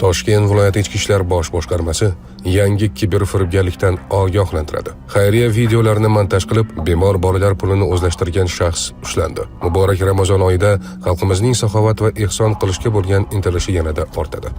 Toshkent viloyati Ichki ishlar bosh boshqarmasi yangi kiber firibgarlikdan ogohlantiradi. Xayriya videolarini montaj qilib, bemor bolalar pulini o'zlashtirgan shaxs ushlandi. Muborak Ramazon oyida xalqimizning saxovat va ehson qilishga bo'lgan intilishi yanada ortadi.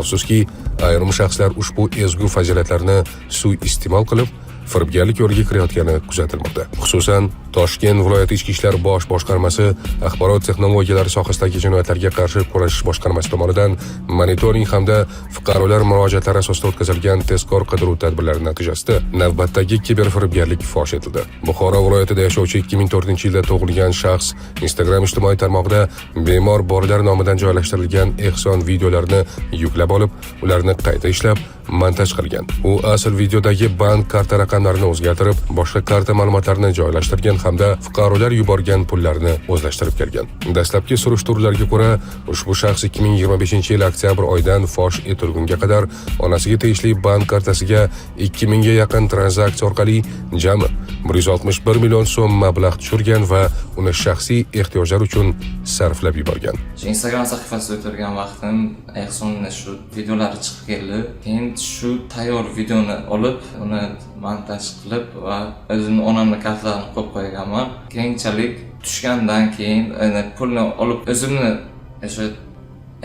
Afsuski, ayrim shaxslar ushbu ezgu fazilatlarni suiiste'mol qilib, firibgarlik yo'liga kirayotgani kuzatilmoqda. Xususan, Toshkent viloyati Ichki ishlar bosh boshqarmasi axborot texnologiyalari sohasidagi jinoyatlarga qarshi kurashish boshqarmasi tomonidan monitoring hamda fuqarolar murojaatlari asosida o'tkazilgan tezkor qidiruv tadbirlari natijasida navbatdagi kiberfiribgarlik fosh etildi. Buxoro viloyatida yashovchi 2004-yilda tug'ilgan shaxs Instagram ijtimoiy tarmog'ida bemor bolalar nomidan joylashtirilgan ehson videolarini yuklab olib, ularni qayta ishlab, montaj qilgan. U asl videodagi bank karta raqamlarini o'zgartirib, boshqa karta ma'lumotlarini joylashtirgan hamda fuqarolar yuborgan pullarni o'zlashtirib kelgan. Dastlabki surishtiruvlarga ko'ra, ushbu shaxs 2025-yil oktyabr oyidan fosh etilgunga qadar onasiga tegishli bank kartasiga 2000 ga yaqin tranzaksiya orqali jami 161 million so'm mablag' tushirgan va uni shaxsiy ehtiyojlar uchun sarflab yuborgan. Shu Instagram sahifasida o'tirgan vaqtim Ehsonni shu videolari chiqib keldi. Keyin shu tayyor videoni olib, uni montaj qilib va o'zimni onamni kartalarini qo'yib qo'yganman. Keyinchalik tushgandan keyin endi pulni olib, o'zimni o'sha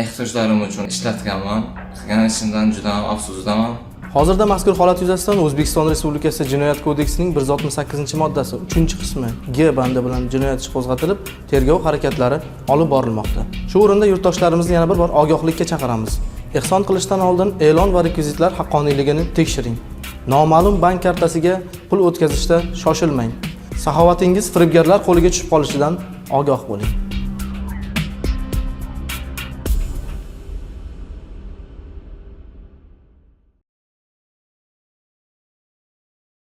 ehtiyojlarim uchun ishlatganman. Qilgan ishimdan juda ham afsusdaman. Hozirda mazkur holat yuzasidan O'zbekiston Respublikasi Jinoyat kodeksining 168-moddasi 3-qismi G bandi bilan jinoyat ishi qo'zg'atilib, tergov harakatlari olib borilmoqda. Shu o'rinda yurtdoshlarimizni yana bir bor ogohlikka chaqiramiz. Ehson qilishdan oldin e'lon va rekvizitlar haqqoniyligini tekshiring. Noma'lum bank kartasiga pul o'tkazishda shoshilmang. Saxovatingiz firibgarlar qo'liga tushib qolishidan ogoh bo'ling.